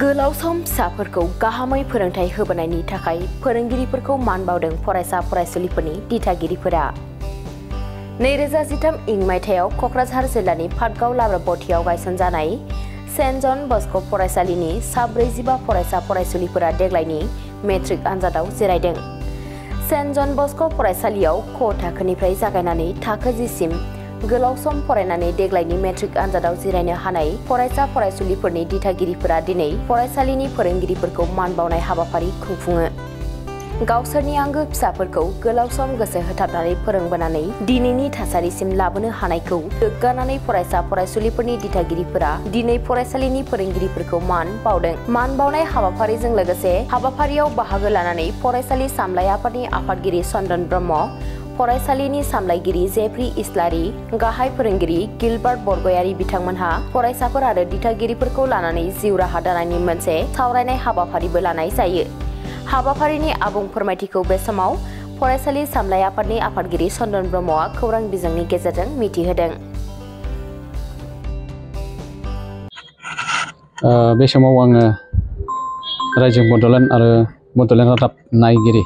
गोलाव सम फिसाफोरखौ गाहामै फोरोंथाय होबोनायनि थाखाय फोरोंगिरिफोरखौ मान बावदों फरायसा फरायसुलिफोरनि दिथागिरिफोरा। 2013 इं मायथाइयाव क'क्राझार जिल्लानि पाटगाव लाब्राबथियाव गायसनजानाय सेन्ट जन बस्क' फरायसालिनि सा 45 फरायसा फरायसुलिफोरा देग्लायनि मेट्रिक आनजादाव जिरायदों। सेन्ट जन बस्क' फरायसालियाव क थाखोनिफ्राय जागायनानै थाखो 10 सिम गोलाव सम फरायनानै देग्लायनि मेट्रिक आनजादाव जिरायनो हानाय फरायसा फरायसुलिफोरनि दिथागिरिफोरा दिनै फरायसालिनि फोरोंगिरिफोरखौ मान बावनाय हाबाफारि खुंफुङो। गावसोरनि आंगो फिसाफोरखौ गोलाव सम गोसो होथाबनानै फोरोंबोनानै दिनैनि थासारिसिम लाबोनो हानायखौ गोग्गानानै फरायसा फरायसुलिफोरनि दिथागिरिफोरा दिनै फरायसालिनि फोरोंगिरिफोरखौ मान बावदों। मान बावनाय हाबाफारिजों लोगोसे हाबाफारियाव बाहागो लानानै फरायसालि सामलाय आफादनि आफादगिरि चन्दन ब्रह्म, फरायसालिनि सामलायगिरि जेफ्रि इस्लारि, गाहाय फोरोंगिरि गिलबार्ट बरगयारि बिथांमोनहा फरायसाफोर आरो दिथागिरिफोरखौ लानानै जिउ राहा दानायनि मोनसे सावरायनाय हाबाफारिबो लानाय जायो। हाबाफारिनि आबुं फोरमायथिखौ बे समाव फरायसालि सामलाय आफादनि आफादगिरि चन्दन ब्रह्मआ खौरां बिजोंनि गेजेरजों मिथिहोदों। बे समाव आङो रायजो बड'लेण्ड आरो बड'लेण्ड रादाब नायगिरि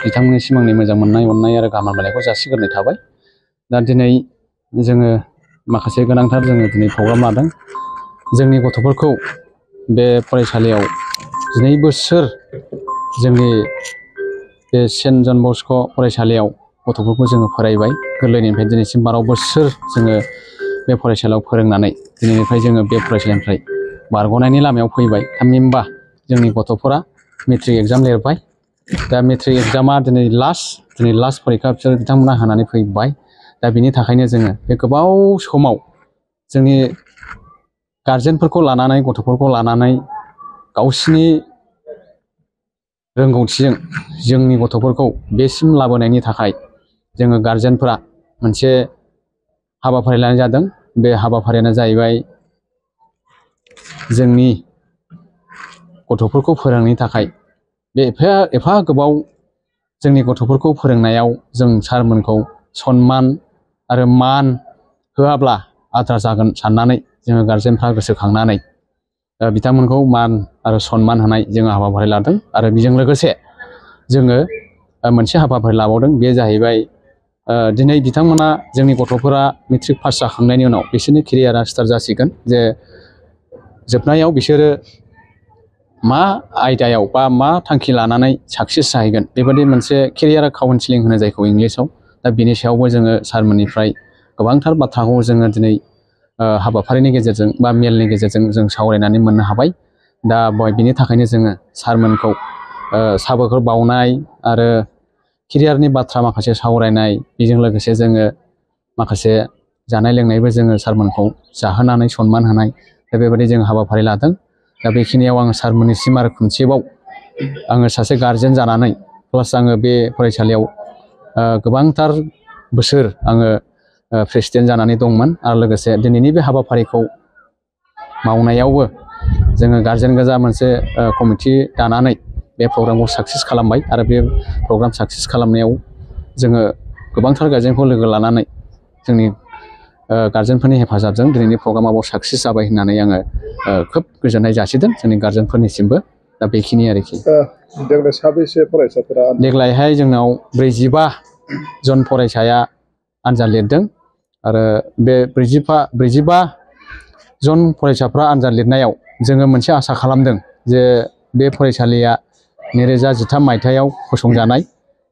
बिथांमोननिसिम आंनि मोजां मोननाय अननाय आरो गाहाम हामलायनायखौ जासिग्रोनाय थाबाय। दा दिनै जोङो माखासे गोनांथार दिनै प्रग्राम लादों। जोंनि गथ'फोरखौ बे फरायसालियाव 2 बोसोर जोंनि बे सेन्ट जन बस्क' फरायसालियाव गथ'फोरखौ जोङो फरायबाय। गोरलैनिफ्राय दिनैसिम 12 बोसोर जोङो बे फरायसालियाव फोरोंनानै दिनैनिफ्राय जोङो बे फरायसालिनिफ्राय बारग'नायनि लामायाव फैबाय। थामहिनबा जोंनि गथ'फोरा मेट्रिक एग्जाम लिरबाय। दा मेट्रिक एग्जामा दिनै लास्ट फरिखा बिसोर बिथांमोना होनानै फैबाय। दा बिनि थाखायनो जोङो बे गोबाव समाव जोंनि गारजेनफोरखौ लानानै गथ'फोरखौ लानानै गावसिनि रोंगौथिजों जोंनि गथ'फोरखौ बेसिम लाबोनायनि थाखाय जोङो गारजेनफोरा मोनसे हाबाफारि लानाय जादों। बे हाबाफारियानो जाहैबाय जोंनि गथ'फोरखौ फोरोंनायनि थाखाय बे एफा गोबाव जोंनि गथ'फोरखौ फोरोंनायाव जों सारमोनखौ सनमान आरो मान होआब्ला आद्रा जागोन साननानै जोङो गारजेनफ्रा गोसोखांनानै बिथांमोनखौ मान आरो सनमान होनाय जोङो हाबाफारि लादों। आरो बेजों लोगोसे जोङो मोनसे हाबाफारि लाबावदों। बे जाहैबाय दिनै बिथांमोना जोंनि गथ'फोरा मेट्रिक पास जाखांनायनि उनाव बिसोरनि केरियारा स्टार्ट जासिगोन। जे जोबनायाव बिसोरो मा आयदायाव बा मा थांखि लानानै साक्सेस जाहैगोन बेबायदि मोनसे केरियार काउन्सिलिं होनो जायखौ इंलिसाव। दा बिनि सायावबो जोङो सारमोननिफ्राय गोबांथार बाथ्राखौ जोङो दिनै हाबाफारिनि गेजेरजों बा मेलनि गेजेरजों जों सावरायनानै मोननो हाबाय। दा बिनि थाखायनो जोङो सारमोनखौ साबायखर बावनाय आरो केरियारनि बाथ्रा माखासे सावरायनाय, बेजों लोगोसे जोङो माखासे जानाय लोंनायबो जोङो सारमोनखौ जाहोनानै सनमान होनाय दा बेबायदि जों हाबाफारि लादों। दा बेखिनियाव आङो सारमोननिसिम आरो खनसेबाव आङो सासे गारजेन जानानै प्लास आङो बे फरायसालियाव गोबांथार बोसोर आङो प्रेसिडेन्ट जानानै दंमोन। आरो लोगोसे दिनैनि बे हाबाफारिखौ मावनायावबो जोङो गारजेन गोजा मोनसे कमिटि दानानै बे प्रग्रामखौ साक्सेस खालामबाय। आरो बे प्रग्राम साक्सेस खालामनायाव जोङो गोबांथार गारजेनखौ लोगो लानानै जोंनि गारजेनफोरनि हेफाजाबजों दिनैनि प्रग्रामाव साक्सेस जाबाय होननानै आङो खोब गोजोननाय जासिदों जोंनि गारजेनफोरनिसिमबो। दा बेखिनि आरोखि। देग्लाय साबेसे फरायसाफोरा? देग्लायहाय जोंनाव 45 जन फरायसाया आनजाद लिरदों। आरो बे 45 जन फरायसाफ्रा आनजाद लिरनायाव जोङो मोनसे आसा खालामदों जे बे फरायसालिया 2013 मायथाइयाव फसंजानाय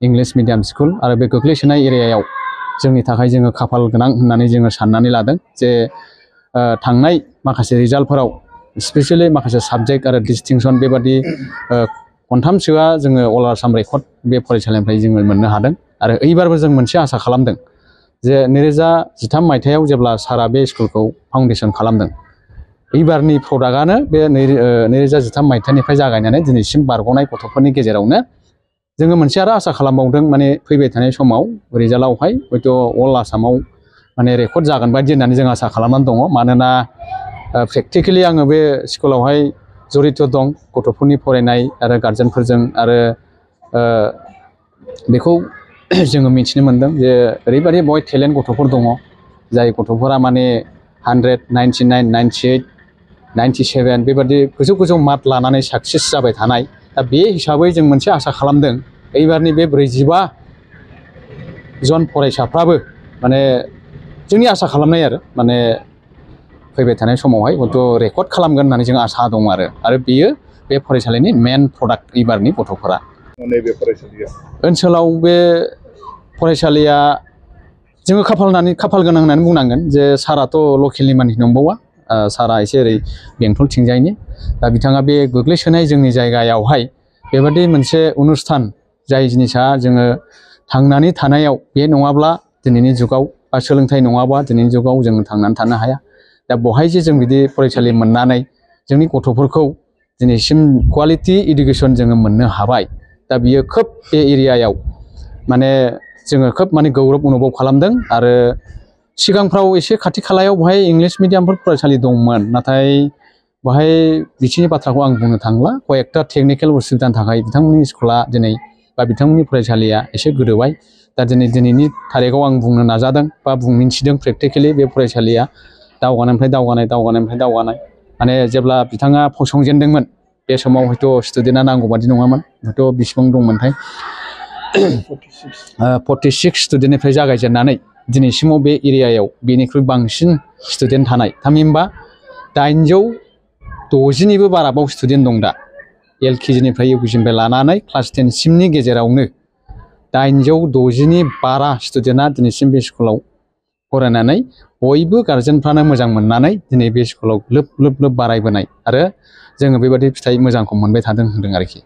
इंलिश मिडियाम स्कुल आरो बे गोग्लैसोनाय एरियायाव जोंनि थाखाय जोङो खाफाल गोनां होननानै जोङो साननानै लादों। जे थांनाय माखासे रिजाल्टफोराव स्पेसियेलि माखासे साबजेक्ट आरो डिस्टिंसन बेबादि खनथामसोआ जोङो अल आसाम रेकर्ड बे फरायसालिनिफ्राय जोङो मोननो हादों। आरो एइबारबो जों मोनसे आसा खालामदों जे 2013 मायथाइयाव जेब्ला सारा बे स्कुलखौ फाउन्डेसन खालामदों, एइबारनि प्रडाक्टआनो बे 2013 मायथाइनिफ्राय जागायनानै दिनैसिम बारग'नाय गथ'फोरनि गेजेरावनो जोङो मोनसे आरो आसा खालामबावदों। माने फैबाय थानाय समाव रिजाल्टआवहाय हयथ' अल आसामाव माने रेकर्ड जागोन बायदि होननानै जों आसा खालामनानै दङ। मानोना प्रेक्टिकेलि आङो बे स्कुलावहाय जड़ित दं गथ'फोरनि फरायनाय आरो गारजेनफोरजों। आरो बेखौ जोङो मिथिनो मोन्दों जे ओरैबायदि बय टेलेन्ट गथ'फोर दङ जाय गथ'फोरा माने 100, 99, 98 97 बेबादि गोजौ गोजौ मार्क लानानै साक्सेस जाबाय थानाय दा बे हिसाबै जों मोनसे आसा खालामदों एबारनि बे 45 जन फरायसाफ्राबो माने जोंनि आसा खालामनाय आरो माने फैबाय थानाय समावहाय हयथ' रेकर्ड खालामगोन होननानै जों आसा दं आरो बेयो बे फरायसालिनि मेन प्रडाक्ट एबारनि गथ'फोरा नैबे फरायसालिया ओनसोलाव बे फरायसालिया जोङो खाफाल गोनां होननानै बुंनांगोन जे साराथ' लकेलनि मानसि नंबावा सारा एसे ओरै बेंटलथिंजायनि दा बिथाङा बे गोग्लैसोनाय जोंनि जायगायावहाय बेबादि मोनसे अनुस्थान जाय जिनिसा जोङो थांनानै थानायाव बे नङाब्ला दिनैनि जुगाव बा सोलोंथाइ नङाबा दिनैनि जुगाव जोङो थांनानै थानो हाया दा बहाय जे जों बिदि फरायसालि मोननानै जोंनि गथ'फोरखौ दिनैसिम क्वालिटि इडुकेसन जोङो मोननो हाबाय दा बियो खोब बे एरियायाव माने जोङो खोब माने गौरब अनुभब खालामदों आरो सिगांफ्राव एसे खाथि खालायाव बहाय इंलिश मिडियामफोर फरायसालि दंमोन नाथाय बहाय बिथिंनि बाथ्राखौ आं बुंनो थांला कयेकटा टेकनिकेल उसुबिदानि थाखाय बिथांमोननि स्कुला दिनै बा बिथांमोननि फरायसालिया एसे गोदोबाय दा दिनैनि थारिखआव आं बुंनो नाजादों बा मिन्थिदों प्रेक्टिकेलि बे फरायसालिया दावगानायनिफ्राय दावगानाय माने जेब्ला बिथाङा फसंजेनदोंमोन बे समाव हयथ' स्टुडेन्टआ नांगौ बादि नङामोन हयथ' बेसेबां दंमोनथाय 46 स्टुडेन्टनिफ्राय जागायजेननानै दिनैसिमाव बे एरियायाव बेनिख्रुइ बांसिन स्टुडेन्ट थानाय थामहिनबा 860निबो बाराबाव स्टुडेन्ट दं दा LKGनिफ्राय UKGनिफ्राय लानानै क्लास 10 सिमनि गेजेरावनो 860नि बारा स्टुडेन्टआ दिनैसिम बे स्कुलाव फरायनानै बयबो गार्जेनफ्रानो मोजां मोननानै दिनै बे स्कुलाव लोब बारायबोनाय आरो जोङो बेबादि फिथाइ मोजांखौ मोनबाय थादों होनदों आरोखि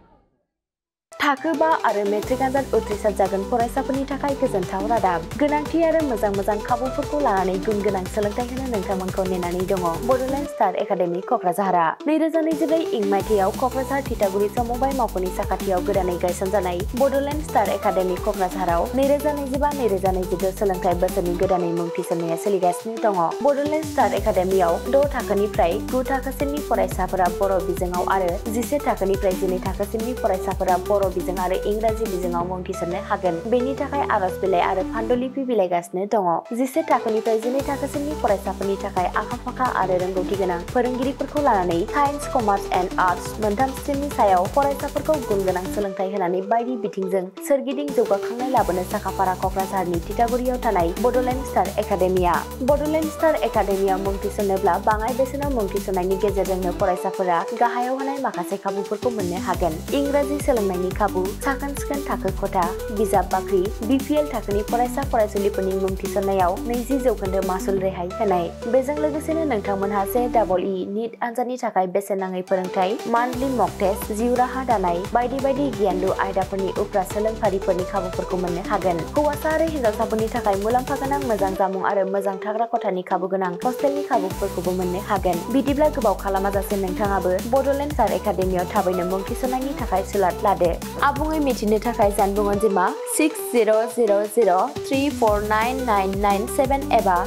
थाखो 5 आरो मेट्रिक आनजाद उथ्रिसार जागोन फरायसाफोरनि थाखाय गोजोनथाव रादाब गोनांथि आरो मोजां खाबुफोरखौ लानानै गुन गोनां सोलोंथाइ होनो नोंथांमोनखौ नेनानै दङ बड'लेण्ड स्टार एकाडेमि क'क्राझारआ 2024 इं मायथाइयाव क'क्राझार थिथागुरि समबाय मावख'नि साखाथियाव गोदानै गायसनजानाय बड'लेण्ड स्टार एकाडेमि क'क्राझाराव 2025-2022 सोलोंथाइ बोसोरनि गोदानै मुं थिसननाया सोलिगासिनो दङ बड'लेण्ड स्टार एकाडेमियाव 6 थाखोनिफ्राय 9 थाखोसिमनि फरायसाफोरा बर' बिजोङाव आरो 11 थाखोनिफ्राय 12 थाखोसिमनि फरायसाफोरा बर' बिजों आरो इंराजि बिजोङाव मुं थिसननो हागोन बेनि थाखाय आरज बिलाइ आरो फान्डुलिपि बिलाइगासिनो दङ 11 थाखोनिफ्राय 12 थाखोसिमनि फरायसाफोरनि थाखाय आखा-फाखा आरो रोंगौथि गोनां फोरोंगिरिफोरखौ लानानै साइन्स कमार्स एन्ड आर्टस मोनथाम स्ट्रिमनि सायाव फरायसाफोरखौ गुन गोनां सोलोंथाइ होनानै बायदि बिथिंजों सोरगिदिं जौगाखांनाय लाबोनो साखाफारा क'क्राझारनि थिथागुरियाव थानाय बड'लेण्ड स्टार एकाडेमिया बड'लेण्ड स्टार एकाडेमियाव मुं थिसननोब्ला बाङाय बेसेनाव मुं थिसननायनि गेजेरजोंनो फरायसाफोरा गाहायाव होनाय माखासे खाबुफोरखौ मोननो हागोन इंराजि सोलोंनायनि खाबु साखोन-सिखोन थाखो खथा बिजाब बाख्रि BPL थाखोनि फरायसा-फरायसुलिफोरनि मुं थिसननायाव 20% मासुल रेहाय होनाय बेजों लोगोसेनो नोंथांमोनहा JEE नीट आनजादनि थाखाय बेसेन नाङै फोरोंथाय मान्थलि मक टेस्ट जिउ राहा दानाय बायदि गियानलु आयदाफोरनि उफ्रा सोलोंफारिफोरनि खाबुफोरखौ मोननो हागोन हौवासा आरो हिन्जावसाफोरनि थाखाय मुलाम्फा गोनां मोजां जामुं आरो मोजां थाग्रा खथानि खाबु गोनां हस्टेलनि खाबुफोरखौबो मोननो हागोन बिदिब्ला गोबाव खालामाजासे नोंथाङाबो बड'लेण्ड स्टार एकाडेमियाव थाबैनो मुं थिसननायनि थाखाय सुलाद लादो आबुङै मिथिनो थाखाय जानबुं अनजिमा 6000349997 एबा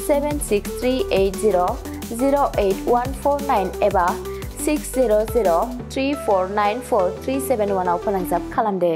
7638008149 एबा 6003494371 आव फोनांजाब खालामदो।